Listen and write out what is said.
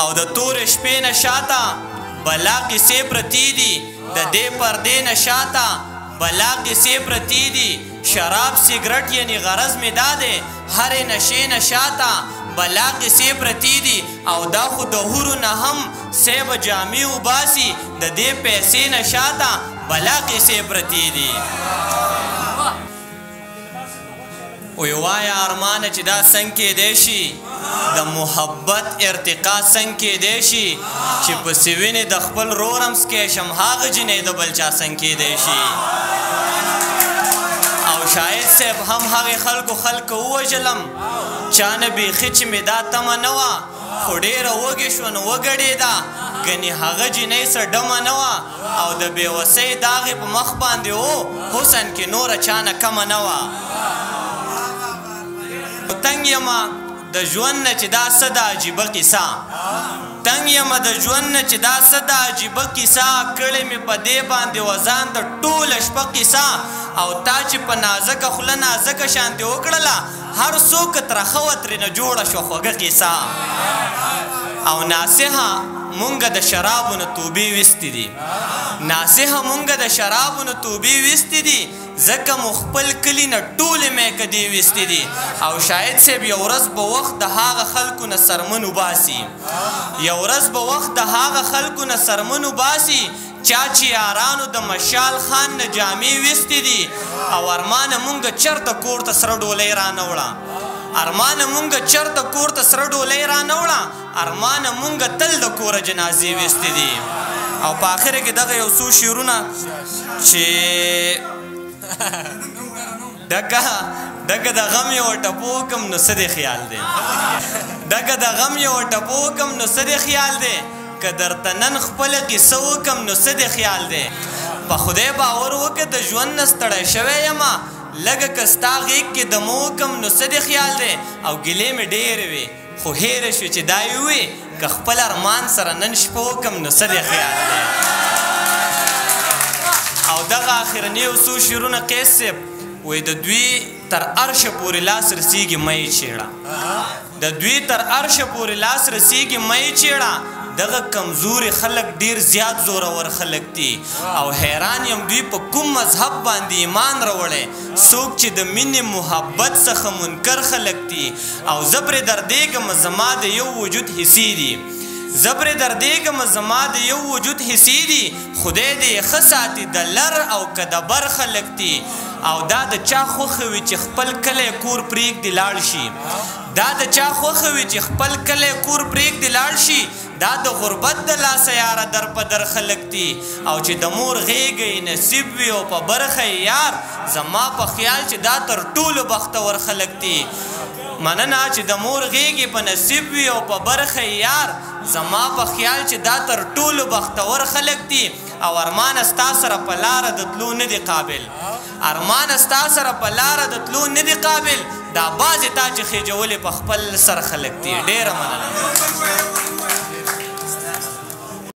او د تورې شپې نه شاته بلا قصې پرتې دي، د دې پردې نه شاته بلا قصې پرتې دي. شراب سیګرټ یعنی غرض مې دا دی، هرې نشې نه شاته بلا قصې پرتې دي. او دا خو د حورو نه هم صیب جامې وباسي، د دې پیسې نه شاته بلا قصې پرتې دي. وی وایا ارمانه چې دا څنګه کېدی شي، د محبت ارتقا څنګه کېدی شي، چې پسې وینې د خپل ورور هم سکی شم، هغه جینۍ د بل چا څنګه کېدی شي. او شاهد صاحب هم هغې خلکو خلکو ووژلم، چا نه بیخي چې مې دا تمه نه وه، خو ډېره وږې شوه نو وګړېده، ګنې هغه جینۍ څه ډمه نه وه. او د بېوسۍ داغ یې په مخ باندې و، حسن کې نوره چا نه کمه نه وه. تنګ یمه د ژوند نه چې دا څه ده عجیبه قصه، تنګ یمه د ژوند نه چې دا څه ده عجیبه قصه، کړې مې په دې باندې وځان ته ټوله شپه قصه. او تا چې په نازکه خوله نازکه شانتې وکړله، هر څوک ترخه وه ترېنه جوړه شوه خوږه قصه. او ناصحه مونږ د شرابو نه توبې ویستې دي، ناصحه مونږ د شرابو نه توبې ویستې دي، ځکه مو خپل کلي نه ټولې میکدې ویستې دي. او شاهد صاحب یو ورځ به وخت د هغه خلکو نه څرمن وباسي، یو ورځ به وخت د هغه خلکو نه څرمن وباسي، چا چې یارانو د مشال خان نه جامې ویستې دي. او ارمانه مونږ چېرته کور ته سره ډولۍ رانه وړه، ارمانه مونږ چېرته کور ته سره ډولۍ رانه وړه، ارمانه مونږ تل د کوره جنازې ویستې دي. او په آخره کې دغه یو څو شعرونه چې ډکه د غم یو ټپو وکم نو څه دې خیال دی، ډکه د غم یو ټپو وکم نو څه دې خیال دی، که درته نن خپله قصه وکم نو څه دې خیال دی. په خدای باور وکړه د ژوند نه ستړی شوی یمه، لږه که ستا غېږ کې دمه وکم نو څه دې خیال دی. او ګیلې مې ډېرې وې خو هېره شوې چې دا یې ووې، که خپل ارمان سره نن شپه وکم نو څه دې خیال دی. او دغه آخرني یو څو شعرونه قیس صاحب وایي، د دوی تر عرشه پورې لاس رسېږي مه یې چېړه، د دوی تر عرشه پورې لاس رسېږي مه یې چېړه، دغه کمزوري خلک ډیر زیات زورور خلک دي. او حیران یم دوی په کوم مذهب باندې ایمان راوړی، څوک چې د مینې محبت څخه منکر خلک دي. او زه پرې دردېږم زما د یو وجود حصې دي، زه پرې دردېږم زما د یو وجود حصې دي، خدای دې یې ښه ساتي د لر او که د بر خلک دي. او دا د چا خوښه وي چې خپل کلی کور پرېږدي لاړ شي، دا د چا خوښه وي چې خپل کلی کور پرېږدي لاړ شي، دا د غربت د لاسه یاره در په در خلک دي. او چې د مور غېږه یې نصیب وي او په برخه یې یار، زما په خیال چې دا تر ټولو بختور خلک دي. مننه چې د مور غېږې په نصیب وي او په برخه یې یار، زما په خیال چې دا تر ټولو بختور خلک دي. او ارمانه ستا سره په لاره د تلو نه دي قابل، ارمانه ستا سره په لاره د تلو نه دي قابل، دا بعضې تا چې خېجولې په خپل سر خلک دي. ډېره مننه.